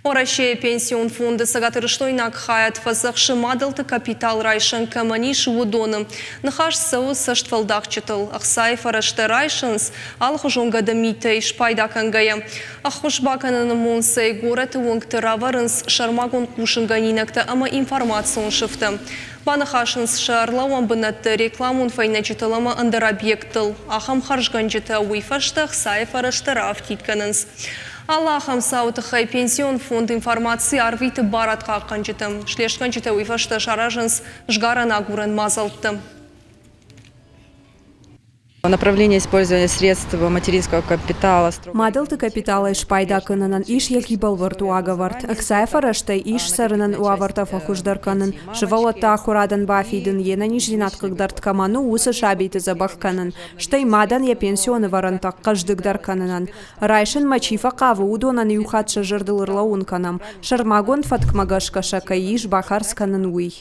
Уӕрӕсейы пенсион фонды цӕгатирыстойнаг хайад фӕдзӕхсы мадӕлты капитал райсӕн кӕмӕн ис, уыдоны. Ныхас цӕуы цӕстфӕлдахджытыл. Ӕхцайы фӕрӕзтӕ райсынц, алыхуызон гӕды митӕй спайда кӕнгӕйӕ. Ӕххуыс бакӕныны монцӕй горӕты уынгты равӕрынц сӕрмагонд хъусынгӕнинӕгтӕ ӕмӕ информацион сыфтӕ. Баныхасынц сӕ ӕрлӕууӕн бынӕтты рекламон фӕйнӕджытыл ӕмӕ ӕндӕр объекттыл. Ахӕм хӕрзгӕнджытӕ уый фӕстӕ ӕхцайы фӕрӕзтӕ раафтид кӕнынц. Алы ахӕм цауы тыххӕй пенсион фонд информаци арвиты барадхъахъхъӕнджытӕм. Слестгӕнджытӕ уый фӕстӕ саразынц сгарӕн-агурӕн мадзӕлттӕ. Направление использования средств материнского капитала. Мадӕлты капиталӕй спайда кӕнынӕн ис йӕхи бӕлвырд уагӕвӕрд. Ӕхцайы фӕрӕзтӕй ис цӕрынӕн уавӕртӕ фӕхуыздӕр кӕнын, сывӕллӕтты ахуырадӕн бафидын, йе нӕниздзинад хъыгдард кӕмӕн у, уыцы сабиты дзӕбӕх кӕнын, стӕй мадӕн йӕ пенсион ӕвӕрӕнтӕ хъӕздыгдӕр кӕнынӕн. Райсынмӕ чи фӕхъавы, уыдонӕн иу хатт сӕ зӕрдыл ӕрлӕууын кӕнӕм, сӕрмагонд фӕткмӕ гӕсгӕ сӕ кӕй ис бахардз кӕнын, уый.